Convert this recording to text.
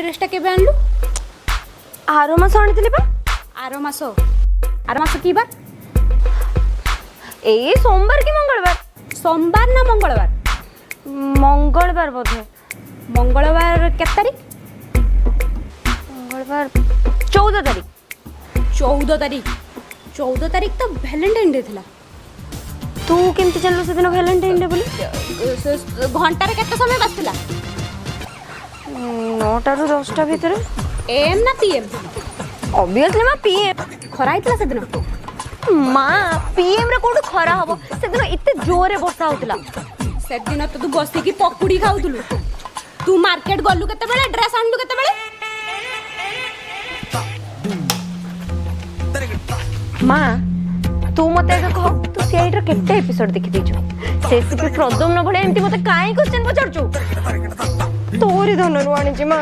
ଡ୍ରେସଟା କେବେ ଆଣିଲୁ? ଆର ମାସ ଆଣିଥିଲି ପା। ଆର ମାସ? ଆର ମାସ କି ବାର? ଏଇ ସୋମବାର କି ମଙ୍ଗଳବାର। ସୋମବାର ନା ମଙ୍ଗଳବାର? ମଙ୍ଗଳବାର ବୋଧେ। ମଙ୍ଗଳବାର କେତେ ତାରିଖ? ମଙ୍ଗଳବାର 14 ତାରିଖ। 14 ତାରିଖ? 14 ତାରିଖ ତ ଭ୍ୟାଲେଣ୍ଟାଇନ୍ ଡେ ଥିଲା। ତୁ କେମିତି ଜାଣିଲୁ ସେଦିନ ଭ୍ୟାଲେଣ୍ଟାଇନ୍ ଡେ ବୋଲି? ଘଣ୍ଟାରେ କେତେ ସମୟ ବାଜିଥିଲା? 9ଟାରୁ 10ଟା ଭିତରେ। ଏଏମ୍ ନା ପିଏମ୍? ଅବଭିୟସଲି ମା, ପିଏମ୍। ଖରା ହେଇଥିଲା ସେଦିନ? ମା, ପିଏମ୍ ରେ କୋଉଠୁ ଖରା ହବ? ସେଦିନ ଏତେ ଜୋରରେ ବର୍ଷା ହଉଥିଲା। ସେଦିନ ତ ତୁ ବସିକି ପକୁଡ଼ି ଖାଉଥିଲୁ। ତୁ ମାର୍କେଟ ଗଲୁ କେତେବେଳେ? ଡ୍ରେସ୍ ଆଣିଲୁ କେତେବେଳେ? ମା, ତୁ ମତେ ଆଗ କହ, ତୁ ସିଆଇଡିର କେତେ ଏପିସୋଡ ଦେଖିଦେଇଛୁ? ସେ ସିପି ପ୍ରଦମ୍ନ ଭଳିଆ ଏମିତି ମତେ କାହିଁ କ୍ୱେଶ୍ଚନ ପଚାରୁଛୁ? ତୋରି ଧନରୁ ଆଣିଛି ମା।